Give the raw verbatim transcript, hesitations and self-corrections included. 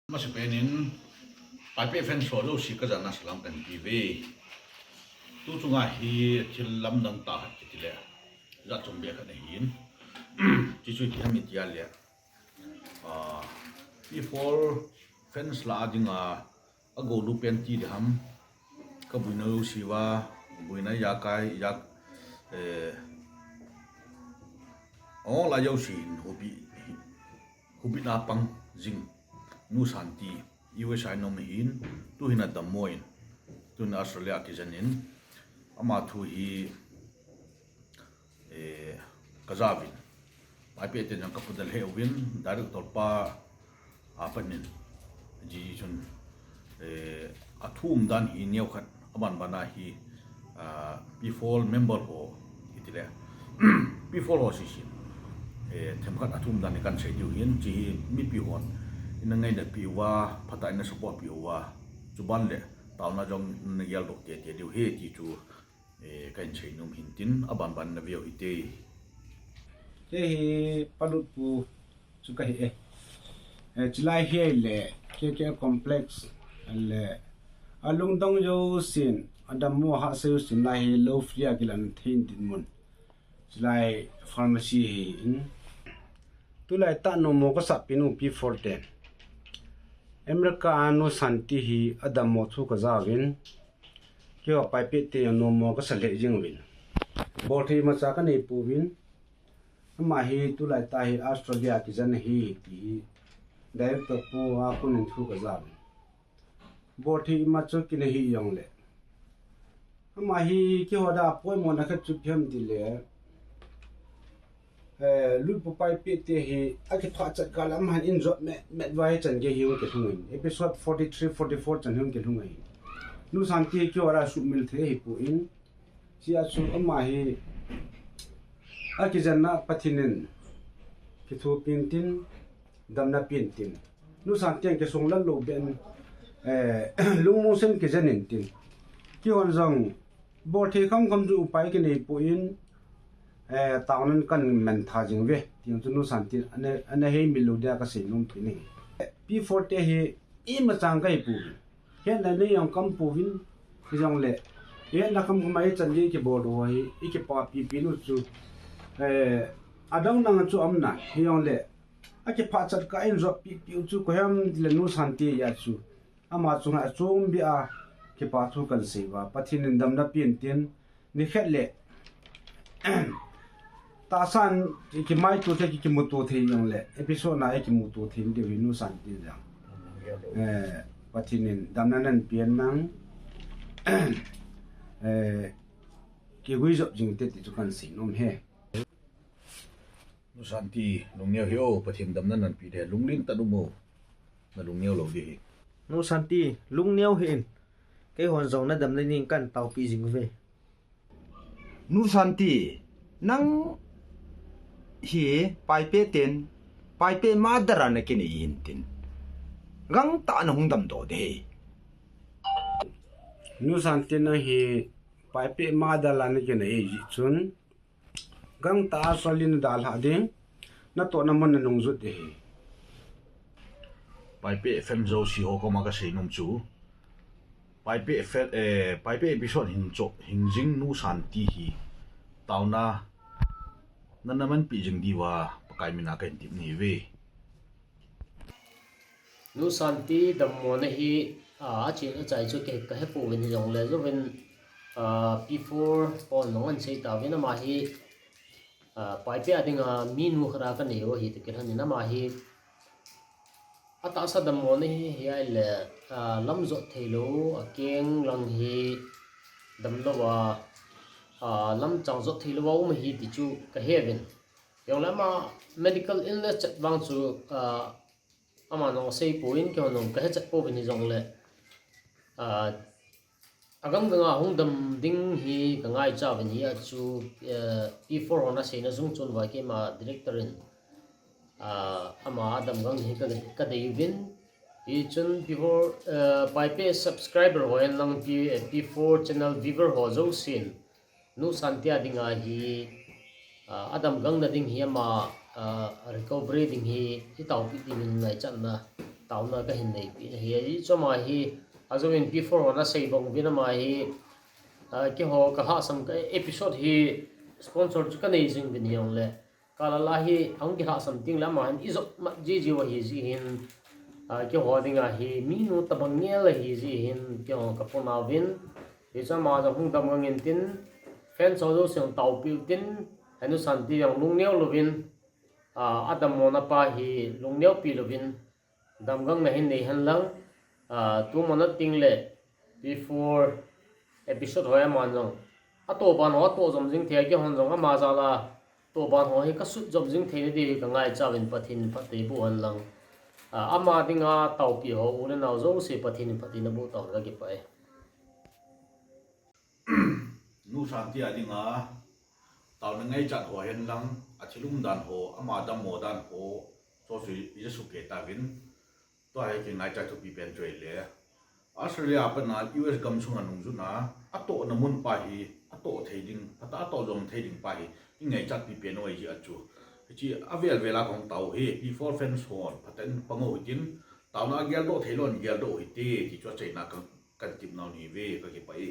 Masa penin, Paipeh fans ho jouse kajana salam kahin pe uve. Tu chunga hi thil lamdang tah khat kiti le, jat chom beh khat ahin. Chuchu ipi ham iti le, ah, P four fans lah a dinga, agolu pen ti ding ham, kabuina jouse uva, buina jakai, jak, eh, ong la jouse hin hupi, hupi na pang jing, Nu Shanti, U S A in um ahin, tuhin adammo in, tuhin Australia a kijen in, ama thu hi, eh, kaja uvin. Paipeh te jong kapudal he uvin, director pa, a, panin. Ji chun, eh, athu umdan hi neo khat, aban bana hi, ah, P four member ho, iti le, P four ho sisi. Eh, themkhat athu umdan hi kahin sei diu hin, chi hi mipi hon, ina ngaina pi uva, phatah a ina support pi uva, chuban le, taona jong ina geldoh tete diu hi, ti chu, eh, kahin sei nom hin tin, aban ban na veu hite. Kei hi Palut pu chu kahi e. Eh, chulai hi le, K K L complex le, alungdong jousen, adammo hahsa jousen lai hi lo free a kilan thei in tin mun. Chulai pharmacy hi in. Tulai tah nommo kasah peh u P four ten. America a Nu Shanti hi adammo thu kaja uvin. Keiho Paipeh te nommo kasa lheh jing uvin. Bolthei imacha kanei pouvin. Ama hi tulai tah hi Australia kijen ahi ti hi. Director pa a konin thu kaja uvin. Bolthei imacha kinei hih jongle. Ama hi keiho dia poimo na khat chu ipi ham ti le. Eh, Lutpu Paipeh te hi, akiphah chet kah le amahin in jot met met uva hichan gei hi hung kilhung in. Episode forty-three, forty-four chan hi hung kilhung in. Nu Shanti hi keiho dia sumil thei ahipon. Chua chu ama hi, akijen a Pathen in, kithopi in tin, damna pe in tin. Nu Shanti in kisung lal lou beh in, eh, lungmong sen kijen in tin. Keihon jong, bolthei kham kham chu upai kinei pon, eh, taonan kahin mangthah jing uve. Ti chu Nu Shanti in ana, ana heimil lou dia kasei nom pi ni. P four te hi, imacha kahi pon. Hetna nei jong kaum pouvin, hijongle. Hetna kham kham a ichan gei kibol u hi, ikipapi pi u chu. Eh, adang dang chu aum na, hijongle. Akiphah chet kah in jot pi pi u chu, koi ham ti le Nu Shanti a chu. Ama chunga achom beh a, kipa thu kahin sei uva. Pathen in damna pe in tin, nikhat le. Tahsan, kimaito thei, ki, kimuto thei jongle. Episode na, kimuto thei diu hi Nu Shanti jong. Eh, Pathen in damna nahin pe in nang. Eh, kiguijop jing te ti chu kahin sei nom e. Nu Shanti, lungneo hih o, Pathen damna nahin pe ding, lunglen tah in um o. Nalungneo lou ding ahi. Nu Shanti, lungneo hih in. Keihon jong nadamna ding kahin taopi jing uve. Nu Shanti, nang hi Paipeh ten, Paipeh mother a nakinei in tin. Gangtah a nahung damdoh ding ahi. Nu Shanti, nang hi Paipeh mother a nakinei jeh chun. Gangtah a Australia nadalhah ding, natohna mun nanung jot ding ahi. Paipeh fan jouse ho koma kasei nom chu. Paipeh fan, eh, Paipeh episode hin cho, hin jing Nu Shanti hi. Taona, nana manpi jing diuva, Pakai mina kahin tep nahi uve. Nu Shanti dammo na hi, a, achen achai chu ke, kahe pouvin hijongle jouvin, a, P four pon nong an sei tauvin ama hi, a, Paipeh a dinga minu khat a kanei u ahi ti kilhon in ama hi, atahsa dammo na hi, hi ahile, a, lam jot thei lou, akeng lang hi damlou a, a, lamchang jot thei lou a um ahi ti chu kahe uvin. Jongle ama medical illness chet vang chu, a, Ama nong sei pouvin, keiho nong kahe chet pouvin hijongle. A, agang ganga hung dam ding hi kangaicha uvin hia chu, eh, P four hon aseina jung chun uva keima director in, a, ama adam gang hi ka, kadei uvin. Hichun P four, eh, Paipeh subscriber ho hen lang P, eh, P four channel viewer ho jousen. Nu Shanti a dinga hi, a, adam gangna ding hi ama, a, recovery ding hi, hi taopi dingin ngaichatna, taona kahin neipeh ahi. Ajeh chu ama hi, ajouvin P four hon asei bang uvin ama hi, ah, keiho kalhahsam ka episode hi sponsor chu kanei jing uvin hijongle, kalal a hi ahung kilhahsam tengle ama hin ijop mat jiji u ahi jeh hin, ah, keiho dinga hi minu tobang ngel ahi jeh hin keiho kaponauvin. Hichu ama jong hung damgang intin, fans ho jouse jong taopiu tin, Henu Shanti jong lungneo louvin, ah, adammo napa hi lungneopi louvin, damgang nahin nei henlang, ah, tumana tengle P four episode ho aman jong atohban ho atoh jom jing thei a, keihon jong ama jal a tohban ho hi kasut jom jing theina diu hi kangaichat uvin Pathen in phatthei boh henlang. Ah, ama dinga taopi ho u le nao jouse Pathen in phatthei naboh tauhen kakipah e. Nu Shanti a dinga taona ngaichat ho henlang, athil umdan ho, ama dammo dan ho, chu chu ija sukeh tauvin, tua hi kingaichat thupi pen chu ahile, Australia a pat a U S gamsunga nungjutna atohna mun pa hi, atoh thei ding, phatah a toh jom thei ding pa hi kingaichatpi pen u ahi jeh a chu, hiche avel vel a kahung tao hi P four fans hon phatah in pang u hitin, taona ageldoh theilou in geldoh u hite ti chu achaina kan, kan tepna u ahiuve, kakipah e.